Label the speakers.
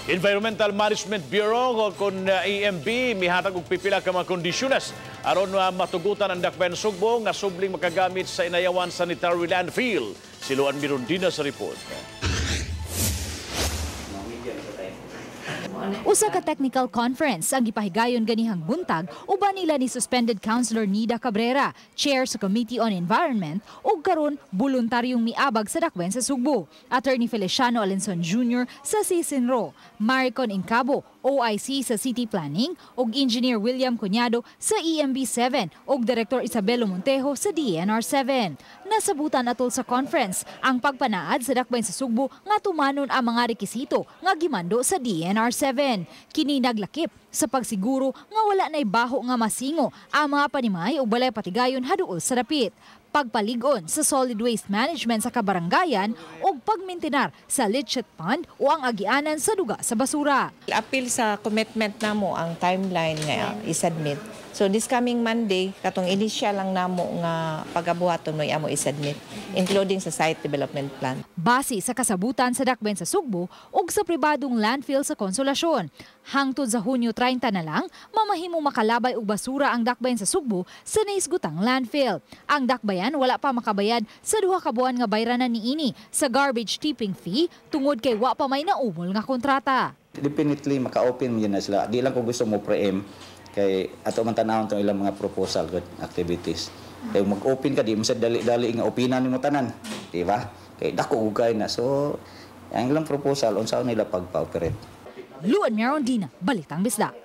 Speaker 1: Environmental Management Bureau o kon EMB mihatag og pipila ka mga kondisyones aron matugutan ang Dakbayan Sugbo nga subling makagamit sa Inayawan Sanitary Landfill. Si Luan Mirondina sa report.
Speaker 2: Usa ka technical conference ang gipahigayon ganihang buntag uban nila ni suspended Councilor Nida Cabrera, chair sa Committee on Environment, ug karon voluntaryong miabag sa Dakbayan sa Sugbo. Attorney Feliciano Alenson Jr. sa CISINRO, Maricon Incabo, OIC sa City Planning, ug Engineer William Cuñado sa EMB 7 ug Director Isabelo Montejo sa DENR 7. Nasabutan atol sa conference ang pagpanaad sa Dakbayan sa Sugbo nga tumanon ang mga rekisito nga gimando sa DENR 7. Kini naglakip sa pagsiguro nga wala na'y baho nga masingo ang mga panimay o balay patigayon haduol sa dapit, pagpalig-on sa solid waste management sa kabarangayan ug pagmintinar sa leachate pond o ang agianan sa duga sa basura.
Speaker 3: Apil sa commitment namo ang timeline nga isubmit. So this coming Monday, katong initial lang namo nga pagabuhaton mo amo isubmit, including sa site development plan.
Speaker 2: Base sa kasabutan sa Dakbayan sa Sugbo ug sa pribadong landfill sa Konsolasyon, hangtod sa Hunyo 30 na lang, mamahimo makalabay og basura ang Dakbayan sa Sugbo sa naisgutang landfill. Ang Dakbayan wala pa makabayad sa 2 ka buwan nga bayranan niini sa garbage tipping fee tungod kay wa pa may naumol nga kontrata.
Speaker 4: Definitely maka-open yun na sila. Di lang ko gusto mo pre-em kay ato man tanawon tong ilang mga proposal gud activities. Kay mag-open ka, di mo sa dali-dali nga openan nimo tanan, di ba? Kay dako ugay na. So ang ilang proposal, unsa nila pagpa-operate.
Speaker 2: Luan Mirondina, Balitang Bisdak.